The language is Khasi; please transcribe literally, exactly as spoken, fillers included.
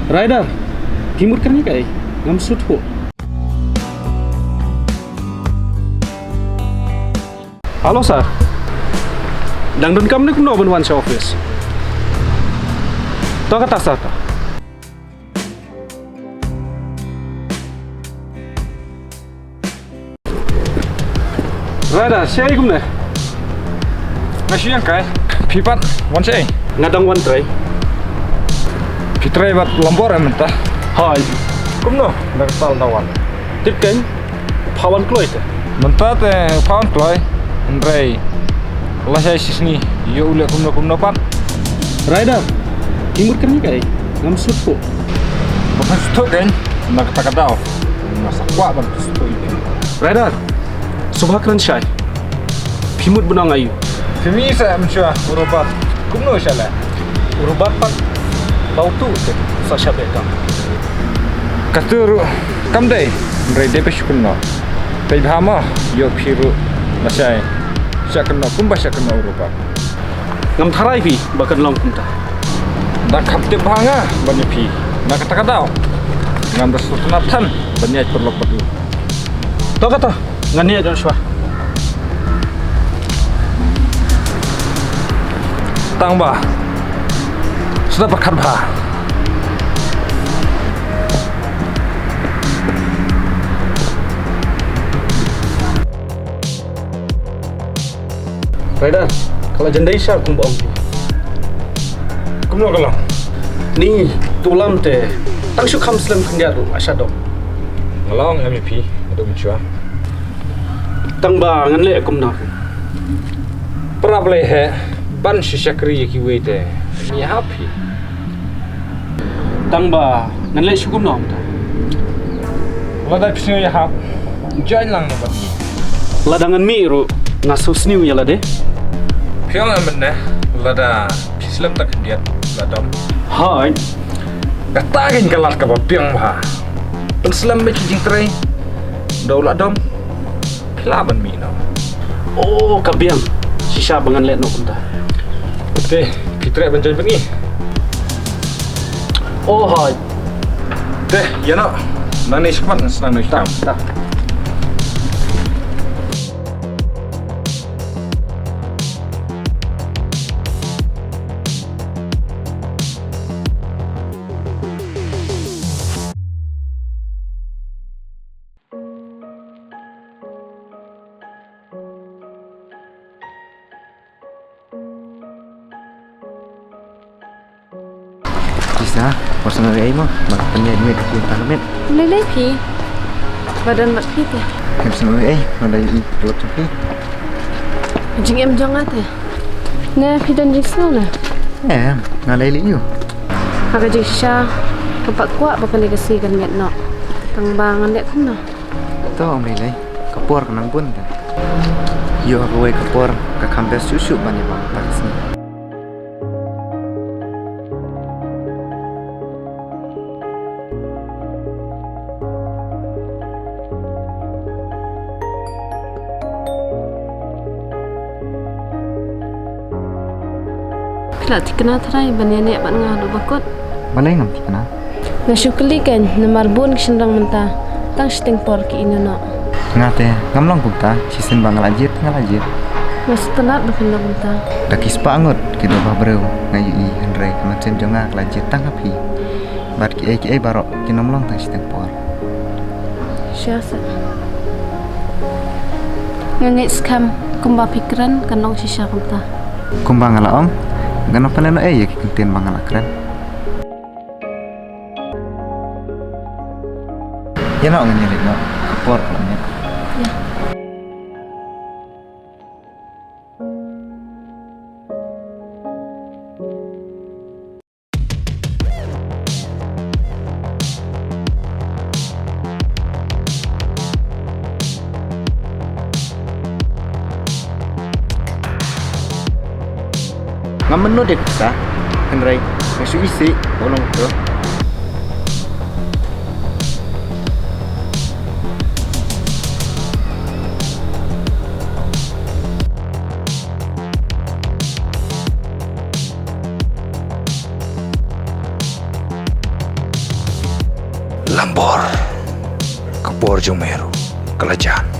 Rider, phi mut kren ïa kaei? Ngam sngewthuh. Hello sir. Dang donkam ne kumno ban wan sha office? To kata sir, to. Rider, shaei kumne? Nga shu ïeng kai. Phi pat wan shaei? Nga dang wan trei. Phi trei bad Lambor em mynta? Hooid. Kumno? Na ka tal da wan. Tip kein, pha wan kloi te. Mynta te pha wan kloi. Hynrei lashai shisngi ïoh u leh kumno kumno pat. Rider, phi mut kren ïa kaei? Ngam sngewthuh. Ba phin sngewthuh kein, na kata ka daw nga sa kwah ban sngewthuh ïa phi. Rider, sngewbha kren shai. Phi mut ban ong aïu? Phi mih sa em shuwa, u Robert. Kumno shah leh? U Robert pat ba u tuh te sa shah beh kam. Katu ruh kam dei, hynrei dei ba shu kynnoh. Peit bha mo, ïoh phi ruh lashai shah kynnoh kumba shah kynnoh u Robert. Ngam tharai phi ba kan long kumta. Dang kham tip bha nga ban ïa phi. Na kata ka daw ngam da sngewtynnat than ban ïaid paralok bad u. To kata, ngan ïaid noh shuwa. Tang ba sngewbha pyrkhat bha. Rider, ka la jan dei sha kumba ong phi. Kumno ka long? Ni, tu lam te tang shu kham slem khyndiat ruh nga shah dom. Nga la ong em ïa phi haduh mynshuwa. Tang ba ngan leh kumno? Para Blei heh ban shu shakri ïa kiwei te. Ïa hap phi. Tang ba ngan leh shu kumno mynta? Lada phi sngew ïahap, join lang noh bad ngi. Lada ngan mih ruh nga sngewsniew ïa lade. Phi ong em mynne, lada phi slem tang khyndiat la dom. Hooid. Kata kein ka lad kaba biang bha. Pynslem beit ki jingtrei, da u la dom. Phi lah ban mih noh. Oh, ka biang. Shisha ba ngan leh noh kumta. Te phi treh ban join bad ngi? Oh, hooid. Te ïa noh. Nangne shakhmat ngan sa nang noh ïa phi. Ta, ta. Lisa, wat sngew ei mo, ba pynïaid miet ïa phi mynta ka miet. Balei lei phi? Ba don bad phi te. Ngam sngew ei, nga la ïohi paralok jong phi. Jingim jong nga te. Ne phi don jingsngew ne? Em, nga la ïohi ïa u. Ha ka jingshisha, nga pat kwah ba kane ka sngi kan miet noh. Tang ba ngan leh kumno? To ym lei lei, ka por ka nang bun te. Ïoh ha kawei ka por ka kham best shuh shuh ban ïa bam ta ka sngi. Phi la thikna tharai ban ïaineh bad nga haduh ba kut? Balei ngam thikna? Nga shu kylli kein namar bun ki shynrang mynta tang shiteng por ki ïehnoh. Nga te ngam long kumta, shisien ba nga la jied nga la jied. Nga sngewtynnat ba phin long kumta. Da ki spah ngut ki dohbah briew nga ïohi, hynrei ka mynsiem jong nga ka la jied tang ha phi. Bad kiei kiei baroh kin ym long tang shiteng por. Shisha seh. Nga ngeit skhem kumba phi kren kan long shisha kumta. Kumba nga la ong, ngan ym pynlehnohei ïa ki kyntien ba nga la kren. Ïa noh, ngan ïa leit noh, ka por ka la miet. Ïa. Ngam mynnud ïa kata, hynrei nga shu isih ba u long uto. Ka bor, ka bor jong me ruh ka la jan.